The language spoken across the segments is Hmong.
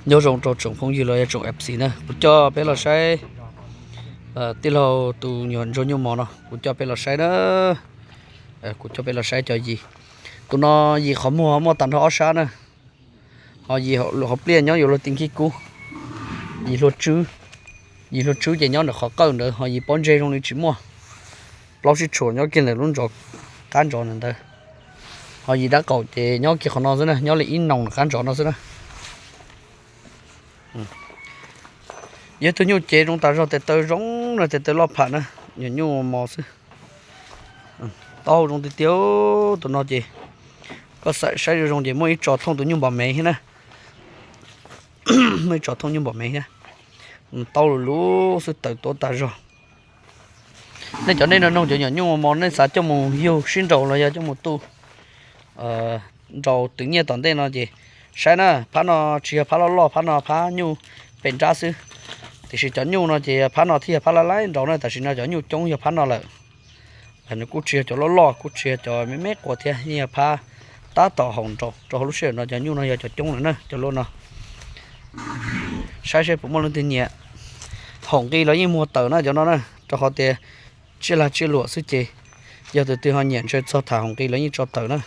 Nyob zoo rau tsoom phooj ywg los yog tsoom F C na, kuv coj peb los saib tij laug tus nyuam ntsuag nyuj mos no, kuv coj peb los saib na. Kuv coj peb los saib cov yim. Tus no yim qhov muag muaj tag nrho ob sab na. Ho yim hauv pliaj nyob yuav luag ti nkij kub. Yim hlua tswb, yim hlua tswb ces nyob ntawm qhov qawj ntawd, ho yim pob ntseg zoo li tsis muaj. Plaub sib tshuam nyob kiag ntawm lub ntsov qab ntsov ntawd. Ho yim dab qaum ces nyob kiag qhov no xwb na, nyob li ib noos qab ntsov no xwb na. Yog tug nyuj cev zoo tas zog, tes taw zoo na, tes taw loj pham na, nyuam nyuj mos xwb. Taub hau zoo tiag tiag. Tus no ces koj xaim saib zoo zoo ces muaj ib tso thooj tus nyuj npam mev thiab na. Muaj ib tso thooj nyuj npam mev thiab. Taub lus lub xwb, tawm tuav tas zog. Nej cov nej no noog cov nyuam nyuj mos, nej xav coj mus yug sib nraus los yog coj mus tu nraus twv nyiaj tom ntej no ces saib na, phab no tsis yog phab loj loj, phab no phab nyuj pem nrab xwb. Tiam sis cov nyuj no ces phab no thiaj yog phab laj laib nraus na, tam sim no cov nyuj coob yog phab no lawm. Nws kuj tsis yog cov loj loj, kuj tsis yog cov me me quas thiab, yeej yog phab tab tom haum nraus rau hauv lub sij hawm no. Cov nyuj no yog cov coob lawm na, cov luaj no. Saib seb puas muaj leej twg nyiam. Haum nqi los yeej muag tawm na cov no na, rau qhov tias tsiaj lag tsiaj luam xwb ces yog tus twg ho nyiam ntshaw txog tham haum nqi los yeej tso tawm na.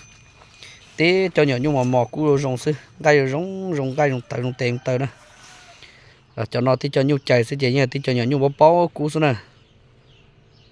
Tib co nyuam nyuj mos mos kub zoo xwb, nqaij zoo zoo, nqaij zoo tawv zoo tes zoo taw na. Cov no tib co nyuj cais xwb ces yeej tib co nyuam nyuj paub paub kub xwb na.